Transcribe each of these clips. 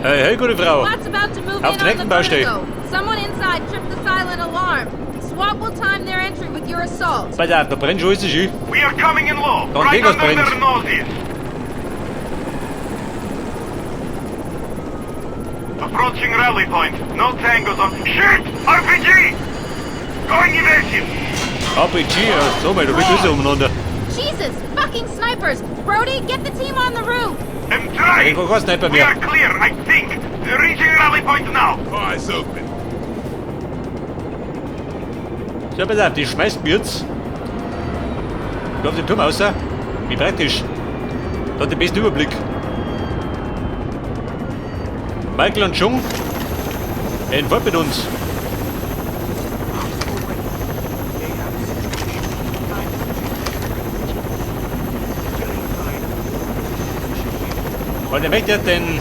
Hey, hey, gute Frau. SWAT's about to move Auf in den on the rechten Baustelle. vertigo. Someone inside tripped the silent alarm. SWAT will time their entry with your assault. Pass auf, da brennt schon alles schön. We are coming in low, Don't right think us under their brennt. noses. Approaching rally point. No tangos on. Shit! RPG! Going evasive! RPG, ja, so mal, du bist alles umeinander. Jesus, fucking snipers! Brody, get the team on the roof! I'm trying! Ich brauch keinen Sniper We mehr. are clear, I think. Reaching rally point now. Eyes open. So, pass auf, die schmeißt mir jetzt. Da auf den Turm raus. Wie praktisch. Da hat den besten Überblick. Michael und Chung. Entfolgt mit uns. Und er möchte ja den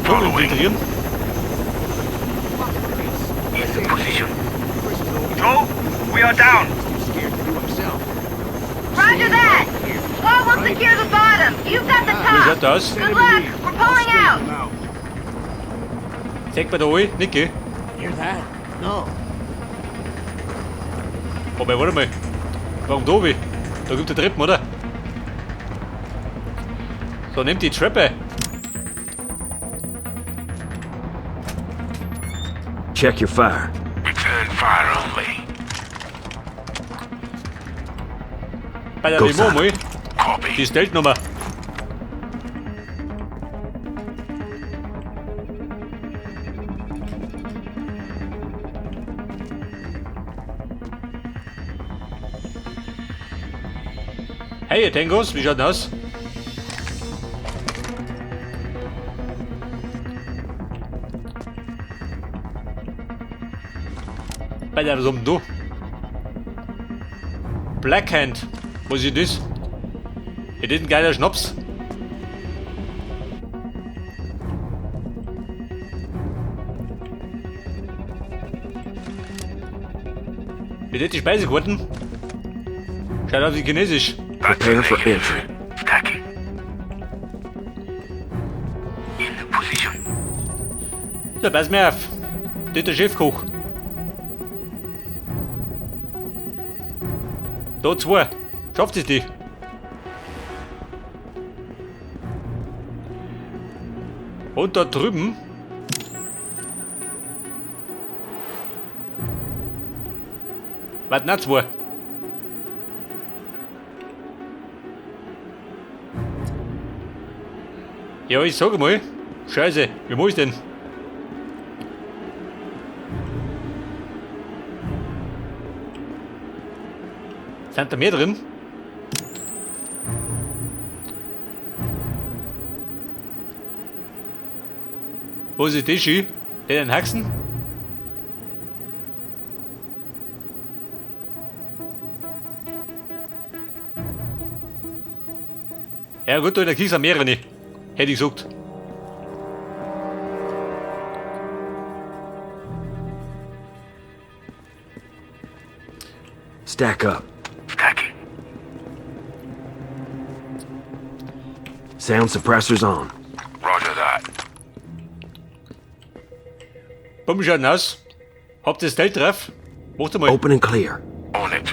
Turm infiltrieren. In position. Joe, we are down. Roger that! SWAT will secure the bottom. You've got the Wie top. schaut das aus? Good luck. We're pulling out. Zeig mir da alle, Niki. Hear that? No. Wobei, warte mal. Warum da oben? Da gibt es Treppen, oder? So, nehmt die Treppe. Check your fire. Return fire only. Bei der Go, Limo Sir. mal. Copy. Die Stealth-Nummer. Hey, ihr Tangos, wie schaut denn aus? Bei der, was haben denn da? Blackhand. Was ist das? Ist das ein geiler Schnaps? Wie das die Speisekarten? Schaut aus wie chinesisch. That's Prepare a for negative. entry. Stacking. In position. So, pass mir auf. Das ist der Chefkoch. Da zwei. Schafft es die? Und da drüben. Warten auch zwei. Ja, ich sag mal. Scheiße, wie muss ich denn? Sind da mehr drin? Wo ist das schön? Der den Haxen? Ja gut, da in der Kiste sind mehrere. Hätte ich gesagt. Stack up. Stacking. Sound suppressors on. Roger that. Bumm, schaut aus. Habt ihr das Geld drauf? Macht mal. Open and clear. On it.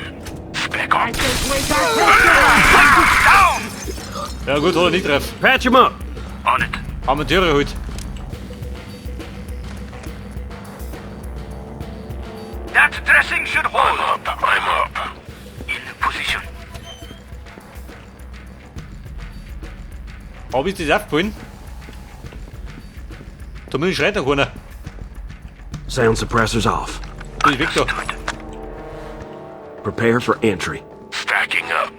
Spec ops. Ja gut, hat er nicht drauf. Patch him up. On it. Amateure halt. That dressing should hold. I'm up. I'm up. In position. Aber ist das aufgefallen? Zumindest schreit noch keiner. Sound suppressors off. Das ist weg da. Prepare for entry. Stacking up.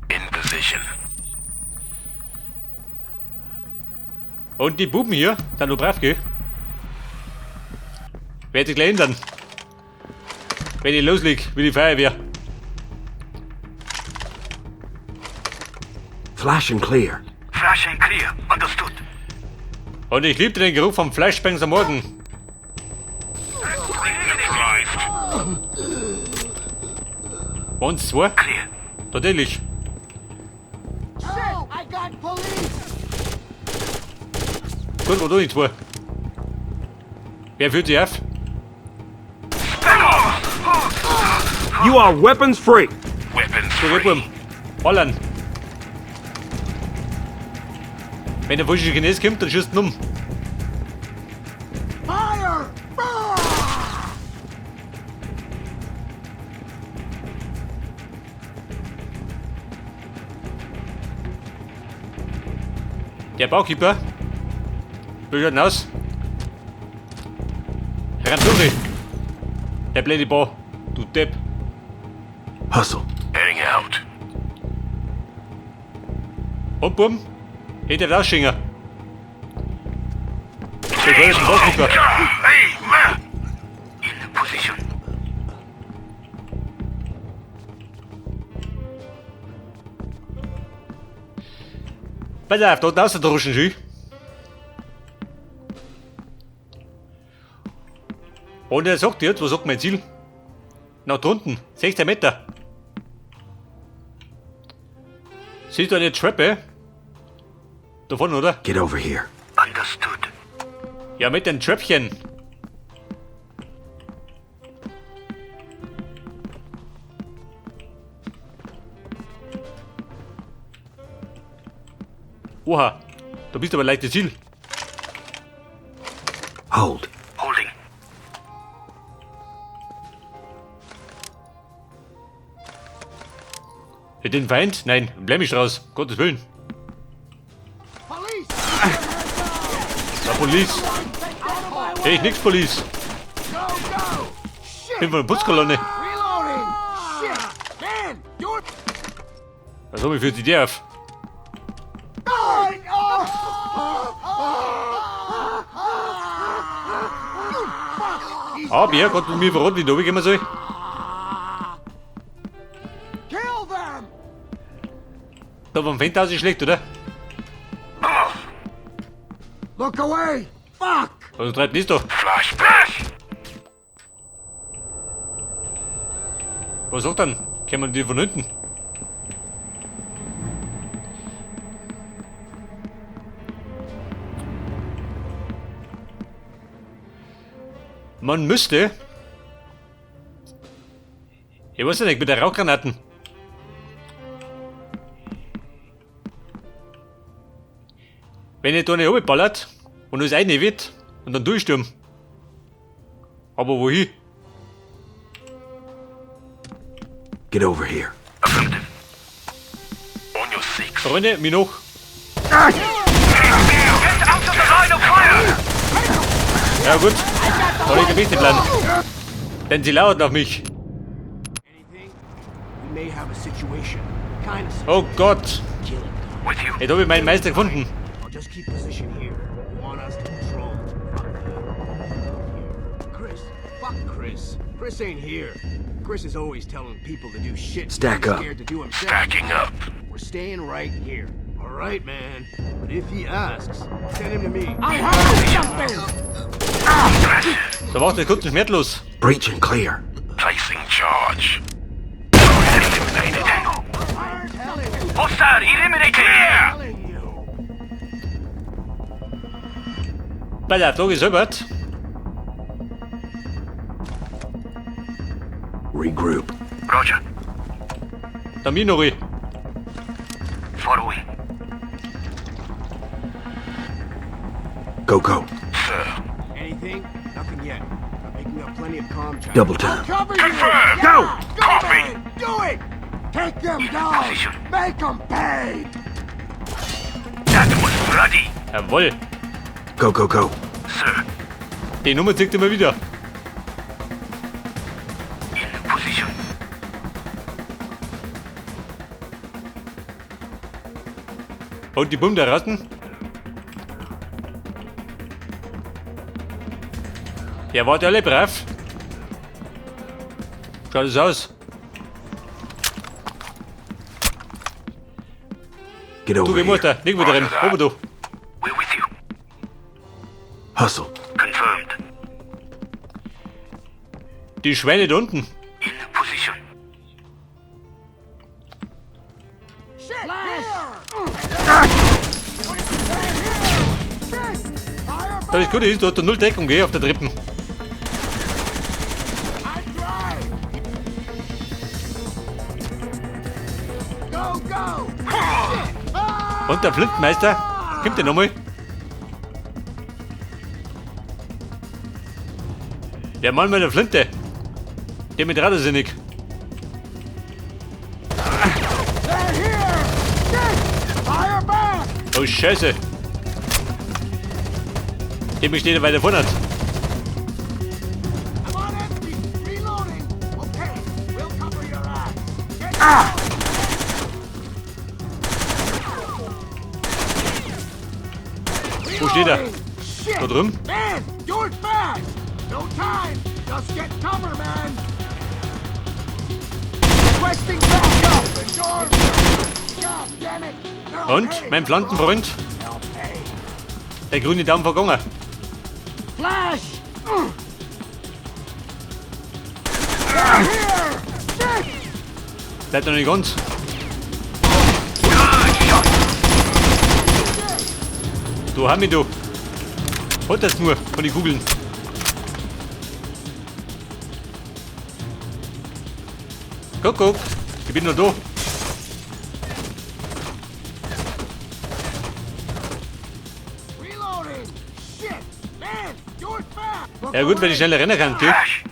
In position. Und die Buben hier, sind noch brav, gell? Werd ich gleich ändern. Wenn ich losleg, wie die Feuerwehr. Flash and clear. Flash and clear. Understood. Und ich liebte den Geruch vom Flashbangs am Morgen. Neutralized. Waren's zwei? Clear. Natürlich. Dort, wo du nicht war. Wer führt sie auf? You are weapons free. Weapons So, geh, free. Burm. Ballern. Wenn der falsche Chines kommt, dann schießt ihn um. Fire! Der Baukeeper. Wie schaut denn aus? Renn durch. Der blöde Bau. Du Depp. Hustle. Heading out. Und Burm. Hey, der Rausschinger. Der gehört zum Baukeeper. Hey, man! In position. Pass auf, dort raus, der Ruschen, schön. Und er sagt jetzt, was sagt mein Ziel? Nach drunten, 16 Meter. Siehst du eine Treppe? Da vorne, oder? Get over here. Understood. Ja, mit den Treppchen. Oha, da bist du aber leichtes Ziel. Hold. Holding. Den Feind? Nein, bleib mich raus. Gottes Willen. Police! Da Police. Hey, nix Police. Go, go! Shit! Bin von der Putzkolonne. Reloading! Shit! Man, you're... Was hab ich für die Idee auf? Aber er hat mir verraten, wie ich da gehen soll. Kill them! Da vom Fenster aus ist schlecht, oder? Look away! Fuck! Was treibt das da? Flashbang! Was sagt dann? Kämen die von hinten? Man müsste. Ich weiß ja nicht, mit der Rauchgranaten. Wenn ich da nicht runterballert und alles rein wird und dann durchstürmen. Aber wohin? Get over here. Affirmative. On your six. Freunde, mir noch. Get out of the line of fire! Ja gut. Da liegt der beste Plan. Denn sie lauern auf mich. Anything? We may have a situation. Kind of Oh Gott. Kill it. With you. Jetzt habe ich meinen Meister gefunden. I'll just keep position here. You want us to patrol? Fuck that. Chris. Fuck Chris. Chris ain't here. Chris is always telling people to do shit Stack he's up. scared to do himself. Stacking up. We're staying right here. All right, man. But if he asks, send him to me. I heard something! Da macht der kurzen schmerzlos. Breach and clear. Placing charge. Eliminated. Hostile eliminated! Clear! Telling you. Bei der Frage selber. Regroup. Roger. Da mir noch. Following. Go, go. Sir. Anything? Nothing yet. I'm picking up plenty of comm chatter. Double time. Cover you! Confirmed. Go! Go, Copy. man! Do it! Take them down! Position. Make them pay! That was bloody. Jawohl. Go, go, go. Sir. Die Nummer zieht immer wieder. In position. Und die Bumm da draußen. Ja, wart alle brav. Schaut es aus. Get Du, over geh here. Mutter, lieg wieder drin. Oben du. We're with you. Hustle. Confirmed. Die Schweine da unten. In position. Shit! Here! Shit! Das Gute ist, du hast da null Deckung, gell, auf der Treppen. Und der Flintenmeister, kommt der nochmal? Der Mann mit der Flinte. Der mit Radesinnig. Oh Scheiße. Dem steht er weiter vorne. Wo steht er? Da drüben? Man, do it fast! No time! Just get cover, man! Requesting backup! The door's... God damn it! They'll Und pay. mein Pflanzenfreund? They'll pay. Der grüne Daumen vergangen. Flash! They're here! Shit! Bleibt noch nicht ganz. Du Hami, du. Hat das nur von den Kugeln. Guck, guck. Ich bin noch da. Reloading! Shit! Man, do it fast! Ja gut, wenn ich schneller rennen kann, gell? Flash.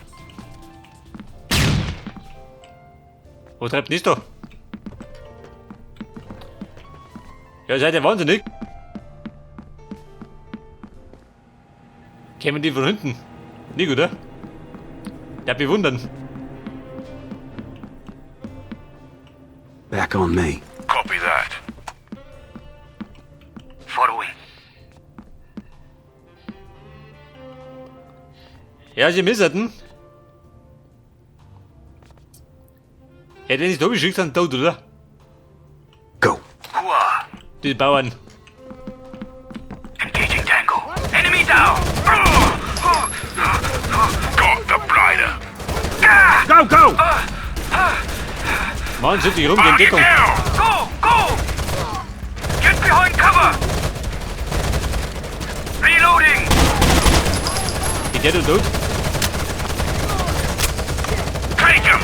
Wo treibt denn das da? Ja, seid ihr wahnsinnig? Kämen die von hinten? Nicht, oder? Darf mich wundern. Back on me. Copy that. Following. Ja, sie misserten. Ja, den ist da geschickt, sind tot, oder? Go. Hua. Die Bauern. Engaging Tango. Enemy down. Got the blighter. Go, go! Mann, sind die rum, gehen Target Deckung. down. Go, go! Get behind cover! Reloading! Geht der da tot? Take him.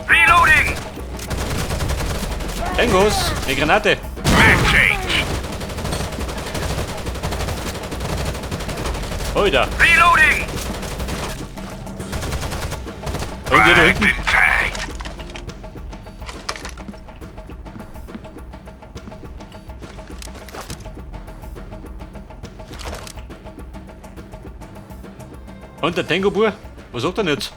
Reloading! Tangos, eine Granate. Mag change. Alter. Reloading! Und der da Tagged hinten. and tagged. Und der Tango-Bur? Was sagt er denn jetzt?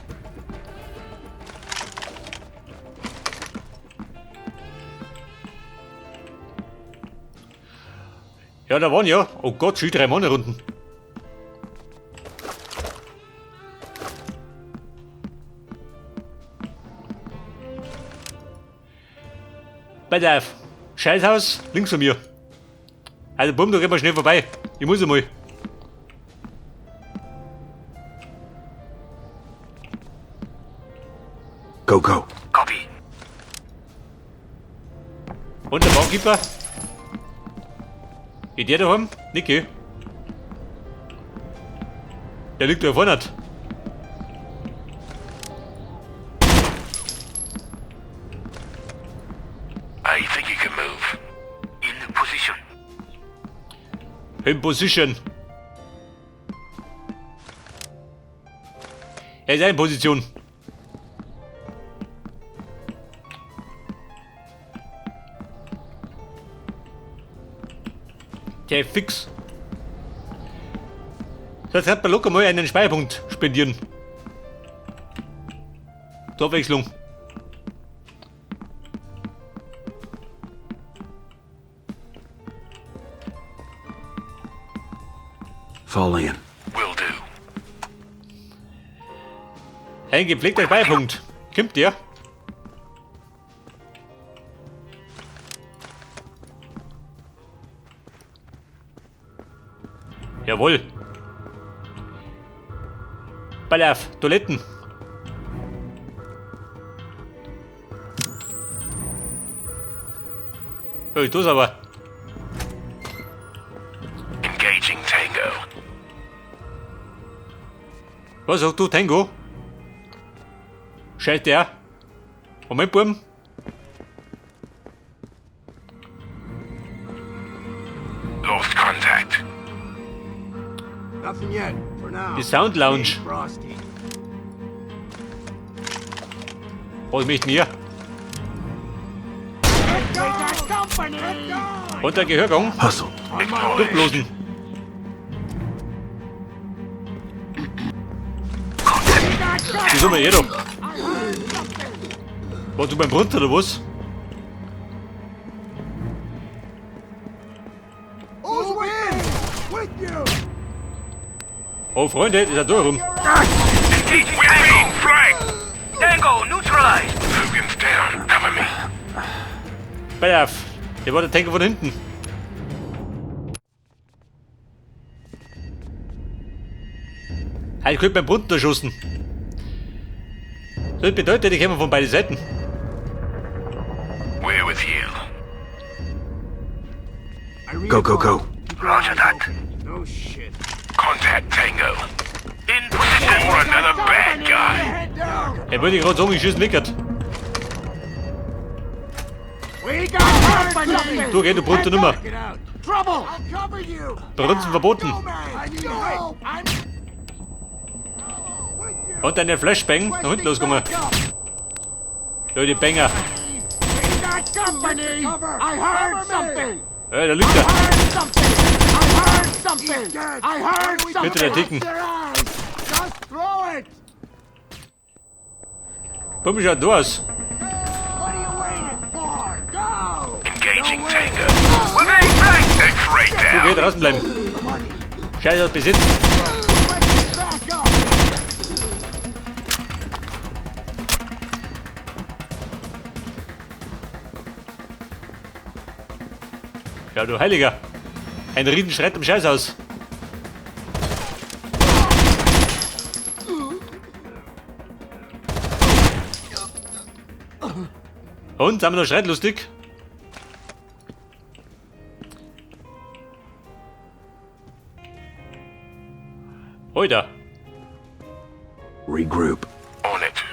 Ja, da waren ja. Oh Gott, schon drei Mann runden. Pass auf. Scheißhaus, links von mir. Also bumm, da gehen wir schnell vorbei. Ich muss einmal. Go, go. Copy. Und der Barkeeper? Geht der daheim? Niki? Der liegt da vorne. I think you can move. In position. In Position. Er ist in Position. Der fix. So, jetzt hat man locker mal einen Speicherpunkt spendieren. Zur Abwechslung. Fall in. Will do. Ein gepflegter Speicherpunkt. Kommt der? Jawohl. Ball auf, Toiletten. Oh, das aber. Engaging Tango. Was sagst du, Tango? Scheiß der. Moment, Buben. Lost contact. Nothing yet, for now. Die Sound Lounge. Stay frosty. Was möchten ihr? Und der Gehörgang. Hustle. Durchblosen. Die sind wir eh da. Warst du beim Brunnen oder was? Who's with me? With you! Oh Freunde, ist ja da rum. Engaging We're being flanked! Tango neutralized! Logan's down. Cover me. Pass auf. Der war der Tango von hinten. Ah, ich könnte beim Brunnen erschossen. Das bedeutet, die kommen von beiden Seiten. We're with you. I read Go, go, go. Keep your Roger eyes that. open. No shit. Contact Tango. In position. Or another bad guy. Head down! Er würde gerade sagen, ich schieße nickert. We got company! Du, geh, du Brunnen nimmer. Get out. Trouble! I'll cover you! Brunzen verboten. Go, man! I need help! I'm... With you! Und eine Flashbang nach hinten losgegangen. Ja, die Banger. We got company! I heard something! Ja, da liegt er. Heard something! I heard something! I heard something! Bitte der Dicken. Their eyes! Just throw it! Bumm, schaut da aus. What are you waiting for? Go! Engaging Tango. We're being flanked! X-ray Du, down. geh draußen bleiben. Scheiße, das Besitz. Back up! Ja, du Heiliger. Ein Rieden schreit im Scheiß aus. Und, sind wir noch schreitlustig? Oida. Regroup. On it.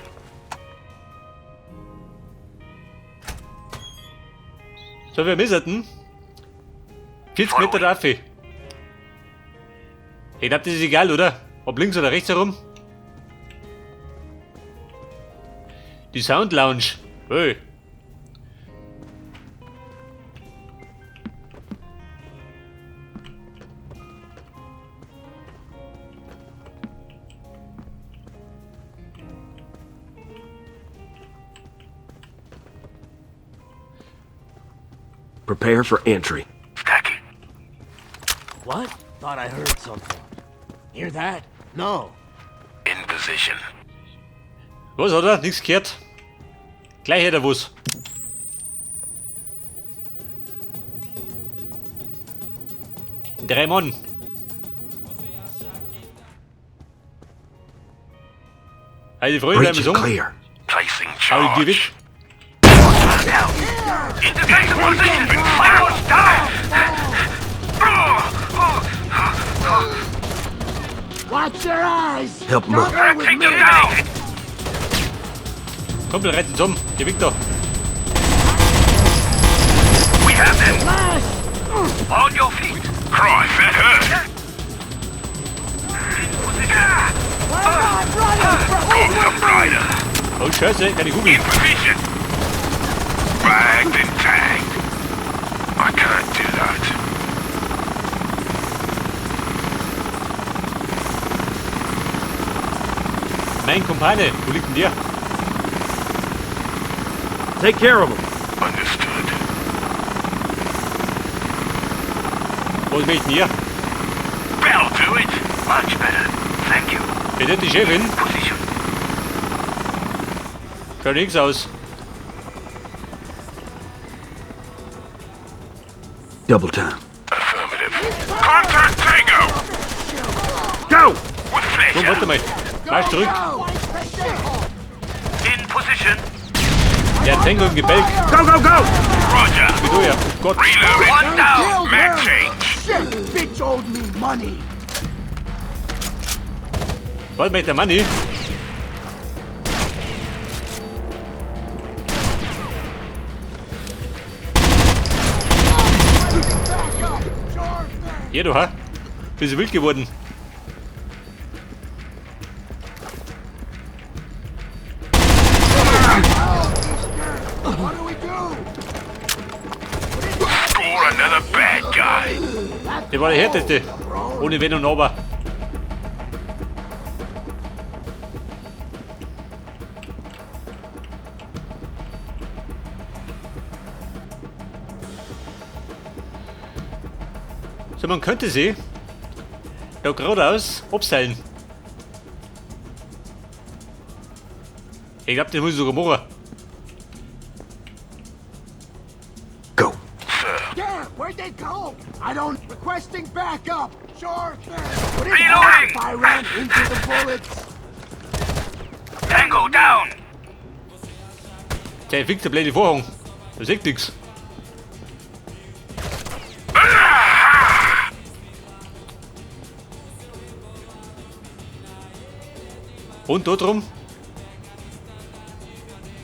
So, wir misserten. 40 Meter rauf. Ich glaub, das ist egal, oder? Ob links oder rechts herum. Die Sound Lounge. Hey. Prepare for entry. Stacking. What? Thought I heard something. Hear that? No. In position. Was, oder? Nichts gehört. Gleich hätte er was. Drei Mann. Also die Freunde Breach bleiben and so. clear. Placing Hau die weg. charge. In defensive position! I was down! Watch your eyes! Help move. Take them down! Kumpel, reißt ihn zusammen. Geh weg da. We have them! On your feet! Christ, that hurt! In position! Got some rider! Oh Scheiße, keine Kugel. In position! Bagged and tagged! I can't do that. Mein Kumpane, wo liegt denn der? Take care of them. Understood. Was möchten ihr? That'll do it! Much better. Thank you. Wer ist die Chefin? Position. Schaut nix aus. Double time. Affirmative. Contact Tango! Go! With Komm, pleasure. warte mal. Marsch zurück. In position. Der Tango im Gebälk. Go, go, go! Roger. Wie du ja. Gott. Reloading. One down. Mag change. Shit! Bitch owed me money! Was möchte der Manni? Hier, du, ha? Bist du wild geworden? What do we do? Score another bad guy. Der war der härteste. Ohne Wenn und Aber. So, man könnte sie da geradeaus abseilen. Ich glaube, das muss ich sogar machen. Go. Sir. Damn, where'd they go? I don't. Requesting backup. Sure thing. Would it Reloading. help if I ran into the bullets? Tango down. Der fix der blöde Vorhang. Da sieht nix. Und da drum?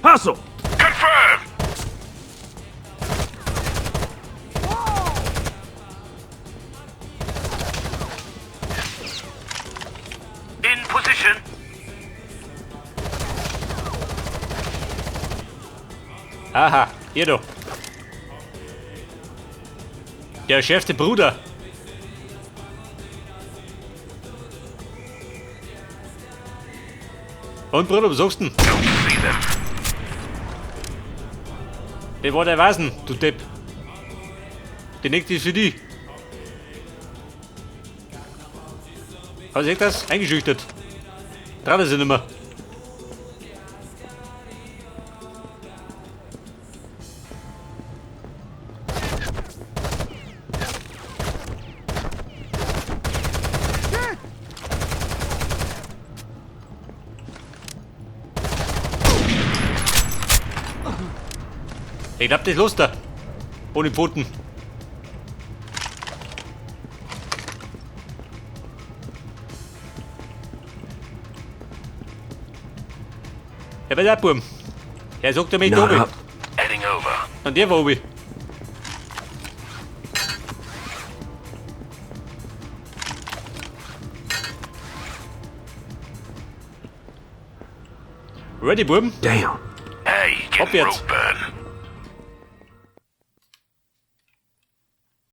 Hustle! Confirm. In position. Aha, hier da. Der schärfste Bruder. Und Bruder, was sagst du denn? Don't see them. Der war der Wasen, du Depp. Die nächste ist für die. Hast du das? Eingeschüchtert. Traut er sich nicht mehr. Ich glaub, das lässt er. Ohne Pfoten. Ja, pass auf, Bub. Er sagt, er möchte Not oben. up. Heading over. Und der war oben. Ready, Bub? Damn. Hey, getting Abwärts. rope burn.